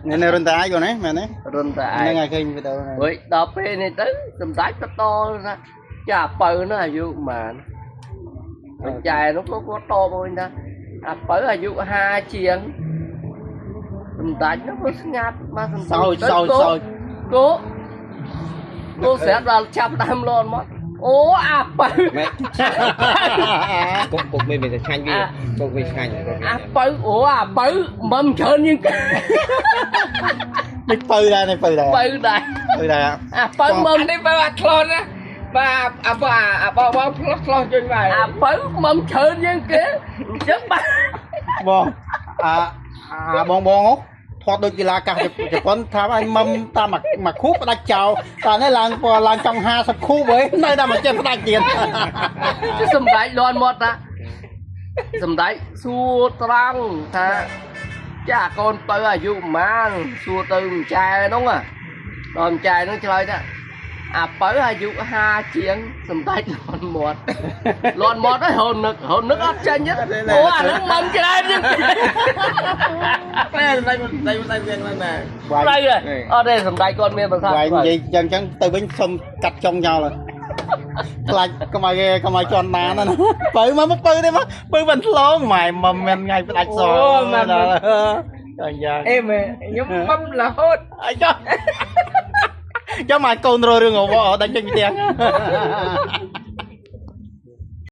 នេះរុនតាឯងណាមែនទេ? រុនតាឯង ហ្នឹងហើយ ឃើញវីដេអូហ្នឹង ហួយ ដល់ពេលនេះទៅ សម្ដេចបន្តថា ចា អាពៅនោះអាយុប៉ុន្មាន? បច្ចាយនោះក៏គាត់តបវិញថា អាពៅអាយុ 50 ជាង។ សម្ដេចនោះក៏ស្ងាត់មក សម្ដេច សោចសោចសោច គោគោស្រាប់ដល់ចាប់ដើមលន់មក អូ អាពៅ ម៉េចគុកគុកមានតែឆ្ងាញ់ វាគុកវាឆ្ងាញ់ អាពៅ អូ អាពៅមិនច្រើនជាងគេ នេះពៅដែរ នេះពៅដែរ ពៅដែរ ពៅដែរ អាពៅមិន នេះពៅអាឆ្លនណា បាទ អាបើអាបងបងឆ្លោះឆ្លោះជុញ បាទ អាពៅមិនច្រើនជាងគេអញ្ចឹង បាទ បង អាបងបងអូ ធាត់ដូចកីឡាកាសជប៉ុនថា អញមុំតាមមួយខូបផ្ដាច់ចោល តែនេះឡើងឡើងចង់ 50 ខូបហើយ នៅតែមកចេះផ្ដាច់ទៀត។ សម្ដេចលន់មាត់ថា សម្ដេចសួរត្រង់ថា ចា កូនពៅអាយុប៉ុន្មាន? សួរទៅម្ចែនោះ ដល់ម្ចែនោះឆ្លើយថា អាពៅអាយុ 50 ជាង។ សម្ដេចលន់មាត់ លន់មាត់ហើយ ហូននឹកហូននឹកអត់ចាញ់ទេ អូ អានឹងមិនច្រើនជាង តែសម្ដេច សម្ដេច សម្ដេចវាហ្នឹងណា ត្រូវអត់ទេ? សម្ដេចគាត់មានប្រសាសន៍ វាយនិយាយចឹងចឹងទៅវិញ សុំកាត់ចុងចោល ខ្លាចកុំឲ្យគេកុំឲ្យជន់ណាណា ពៅមកមកពៅទេ មកពៅមិនឆ្លងម៉ែ មិនមានថ្ងៃផ្ដាច់សដល់ចាយ៉ាង អេមែខ្ញុំបំរហូត អីចុះចាំមកកូនរករឿងអវដាច់ចេញពីផ្ទះ។